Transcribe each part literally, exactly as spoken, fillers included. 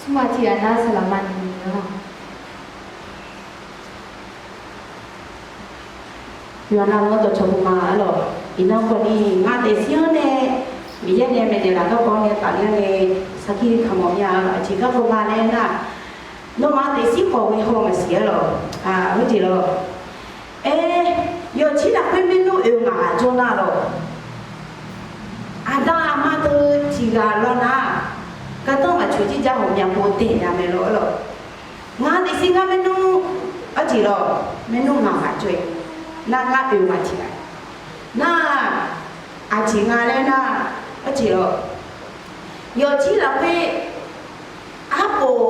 Smrma tiqghaq nar saqlaqma ni-a. Yawqha navluf-anr dawqcawq puq ma arlawq. Iqnan khawfni ngar daefzir-anr nae Miqyaer nae maeqnaeq laf garkawv nae tafler-anr nae sarkir kamq mawf mir-a arlawq. Aqjeq garkawv ma laer nar, nawmaf daefzir khawf ghae haw maqsiq arlawq. Aq, heujeq lawq. Aer, yawqjir lafkhoer maernmr oeq ngaq ghaq jawr nar lawq. Aqda aqma deuq tiqghaq lawr nar, gardanr maqcoeq jir jar ghawqmya pov daeq nya mae lawr arlawq. Ngar daefzir ngar maernmr, arjeq lawq, maernmr ngaq ghaq jawr-eu nar ngar oeq ngaq tiqghaq nar, aqjeq nga laer nar, arjeq lawq, yawqjir lafkhoer arkhof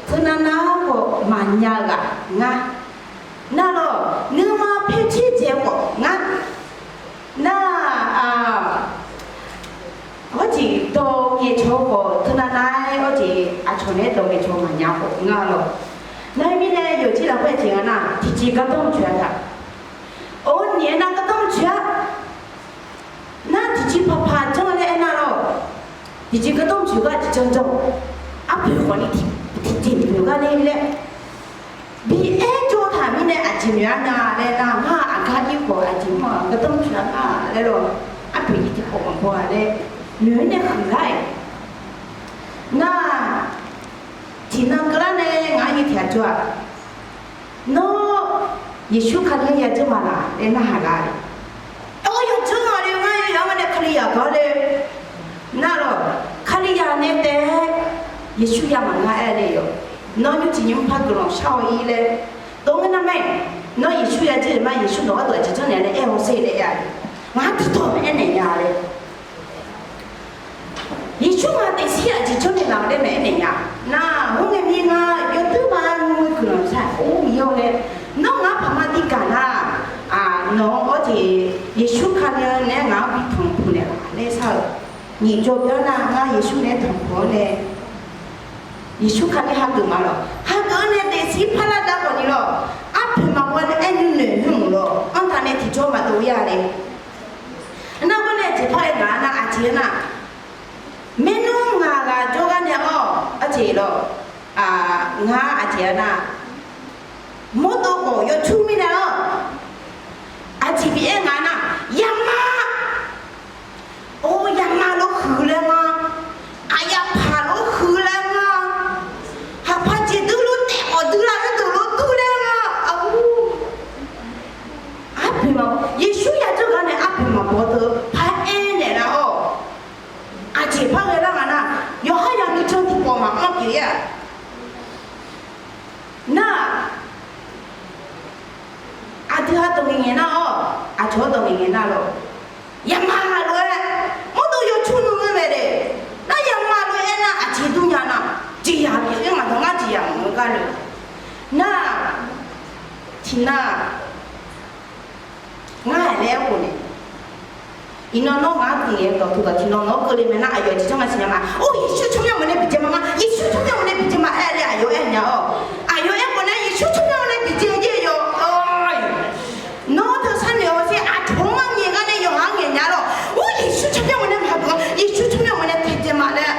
teunav nav-anr khawf maqnya-eu ghaq ngar. Nar lawq, nuima paer tser dzaeq khawf ngar. Nar, aq, hawrjeq dawq ngaeqcawq-eu khawf teunav nav-aer hawrjeq aqcawq naeq-aer dawq ngaeqcawq maqnya khawf ngar lawq. Nar mirnae yawqjir lafkhoer jeq nga nar tiqjeq gardanr coeq-a taq. Or, naeq-aer nar gardanr coeq-a. Nar tiqjeq paqpaq janr laer aernar lawq. Tiqjeq gardanr coeq gar tiqjanr janr. Arpoeq khawfni tiqjeq pyeuf gar ler laer bi aer jawr taq mirnae aqjeq noeq-aer nya laer nar, ngar aqgar ir khawf aqjeq mr-aq gardanr coeq-a ngar laer lawq. Arpoeq ir tiqkhawf maqbaw-a laer noeq-aer nae huiqlar-iq. Nar, tiqnan keuvlar nae ngaq-anr nyiq tiq ghaq jawr-aq. Nawr Yeqsur Kali-anr yadzeur maqlaq laer narhaq lar-a. Or, yadzeur maqle ngar yawqha-anr nae Kalizaq gaq-awr le. Nar lawq, Kalizaq nae taef-aer Yeqsur ya maqnga aer le yawq. Nawr nymrtiq nymr par guiqlanq shar-awr ir laer. Dawq ngae nar mae, nawr Yeqsur yadzeur-euq ma, Yeqsur nawq-anr dawq aqjeq janrnaeq laer aer-awr sher laer aer-a. Ngar tiqdawq maqaer naeq nya laer. Yeqsur ngaq daefzir aqjeq janrnaeq laf-eu laer maqaer naeq nya. Nar, hawr ngae mir ngar yawduir ma nymr-eu guiqlanq sar-aq, or, Miqyaer-awr laer, nawr ngaq-anr paqma tirgaq nar, nawq-anr awr jeq Yeqsur Kali-anr naeq-aer ngaq-anr bi tanq puq naeq laf laer sar-euq. Nyiq jawr byanr nar ngar Yeqsur naeq-aer tanq puq-awr nae Yeqsur Kali hageuf ma lawq. Hageuf-anr nae daefzir parlar dav khawfni lawq. Arpoeq maqbaw nae aer nuinoeq nymr lawq. Anr taq nae tiqjawr maqdov ir-a le. Nar, khoer nae jeq par-aer ngaq-anr nar aqjeq-aer nar, maernmr ngaq ghaq jawrgar nae-awr arjeq lawq. Ngar aqjeq-aer nar, mawrdov khawf yawcur mirnae-awr aqjeq bi aer ngaq nar, yama Or, yama lof huiq laer nga. Aqyaf paq lof huiq laer nga. Haqpaq jeq dui lof taef khawf dui la-aer deuq lof dui laer nga. Arpoeq ma, Yeqsur yadzeur gar nae arpoeq maqbaw teu par aer naeq lar-awq. Aqjeq par ghae lar nga nar, yawqhar yaqnui janr tiqpawf maqanr pyeuf-ir-aq. Nar, aqdui-aq dawq ngaeq ngaeq nar-awr, aqcawq-anr dawq ngaeq ngaeq nar lawq. Yama lof-aer mawrdov yawcur nmr-aer mae le. Nar yama lof-aer nar aqjeq dur nya nar, jeqzaq bif-ir maqdawq ngar jeqzaq maqngeur gar le. Nar, tiqnar, ngar-aq laer aerkhof nae, iqnan nawr ngaq-anr guiqlanq dawqtawq tiqnan nawq-anr keuvle mae nar aqyawf jeq janr nga siqnya ma. Or, Yeqsur tsawrmyanr meuq nae biqdzae ma ngar, Yeqsur tsawrmyanr meuq nae biqdzae ma aer le aqyawf aer nya-awr. Aqyawf aerkhof nae Yeqsur tsawrmyanr meuq nae biqdzae jaer-eu yawq. Nawr teu sharnoeq-awq sher aqcawq-anr ngar ngaeq gar nae yawqha ngaeq nya lawq. Or, Yeqsur tsawrmyanr meuq nae maqhageuf-a, Yeqsur tsawrmyanr meuq nae taedzae ma laer.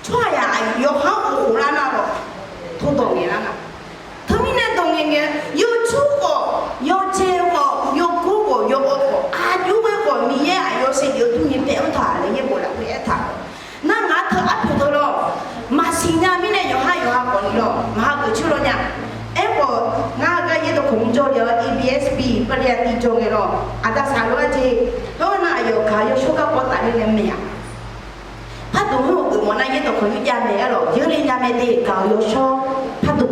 Tsawrhaqzaq aqyawf yawqha-anr khof lar nar lawq. Tawrdawq ngaeq lar nga. Teumirnae dawq ngaeq ngaeq, yawcur khawf, yawdzae khawf, yawgor khawf, yawawv khawf, aqjox ghae khawf, Miqyaer aqyawf saevdzeuf-eu durni bae-anr taq laer yaerbof lafkhoer aertaq. Nar ngaq-anr teu arpoeq teu lawq. Maqsiq nya mirnae yawqha yawqha khawfni lawq, maqha geuf coer law nya. Aerkhawf, ngar gar yaerdawq kawq nymr jawr le-awr, A B S B, Bali-a tiv jawr ngae lawq. Aqda saqlof-aer jeq, hawr nar aqyawf gaq-eu yawshawr garkawv tafler nae maeq-aq. Pardmq hmq-eu geufmawf nar yaerdawq kawq nymr jav mae aer lawq, yaerle nya mae de gaq-eu yawshawr pardmq.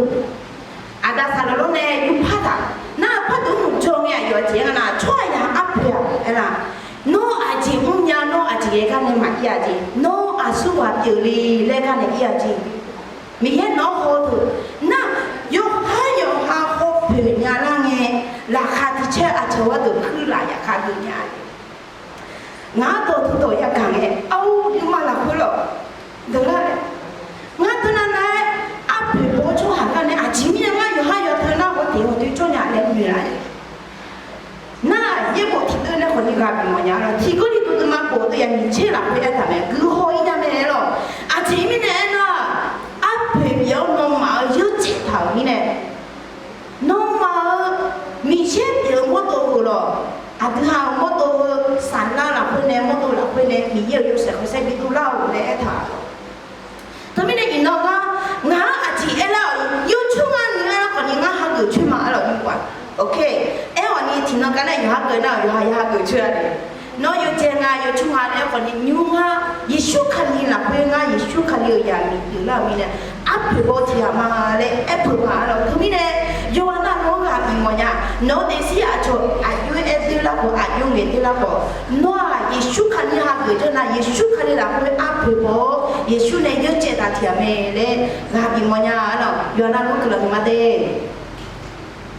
Aqda saqlof lawr nae yurpar taq. Nar-eu pardmq hmq jawr ngae aqyawf aqjeq-aer nga nar, tsawrhaqzaq arpoeq-aq aer nar, nawr aqjeq mrnya, nawr aqjeq ghae gar nae maqir-a jeq, nawr aqsurghaq pyeufle laer gar nae ir-a jeq. Miqyaer nawq-anr haw-eu deuq nar, yawqha yawqha hawpoeq nya lar ngae, laqkhaq tiq caer aqcawq gharduq kuirlaf yaqkhav geuf nya-a. Ngar dawq teu dawq yagaq ngae, ar, nuima lafkhoer lawq, deuq lar-aer, ngar teunav nav-aer arpoeq baw-eu tsawrhaq gar nae aqjeq mirnae ngar yawqha yawq teunar hawteq hawdoer jawr nya laer noeq laf-aer. Nar, yaerbof tiqdeuv nae khawfni ghaq bimawf nya-a lawq. Tiqgawrliqtu deuvma bof-eu deuv ya nyiq tser lafkhoer aertaq mae, guihaw-ir nya mae lawq. Aqjeq mirnae aernar, khoer nae mawrdov lafkhoer nae Miqyaer-euq yawshaef khanqsaer bi dovlar-awq laer aertaq-a. Teumirnae iqnan ngar, ngaq-anr aqjeq aerlar-awq, yawtsawr nga ni ngar khawfni ngar hageuf coer ma arlawq nymr-aq. Oke, aerkhawfni tiqnan gar nar yawqha geuf nar-euq yawqha ya hageuf coer-a de. Nawr yawjae nga yawtsawr nga laer aerkhawfni nymr ngar Yeqsur Kali lafkhoer ngar Yeqsur Kali-euq zaqmiq pyeuflar-euq mirnae arpoeq baw tiq ghaq ma laer aerpoeq ma arlawq. Teumirnae yawqha navluf-anr ghaq bif mawfnya. Nawq-anr daefzir aqcawq aqjox-aer doerlar khawf aqjox ngaeq doerlar khawf, nawr-aq Yeqsur Kali hageuf jawr nar Yeqsur Kali lafkhoer arpoeq baw-awr Yeqsur nae yawcaev taq tiq ghaq mae laer ghaq bif mawfnya arlawq. Yawqha navluf-anr guiqlanq huiqma de.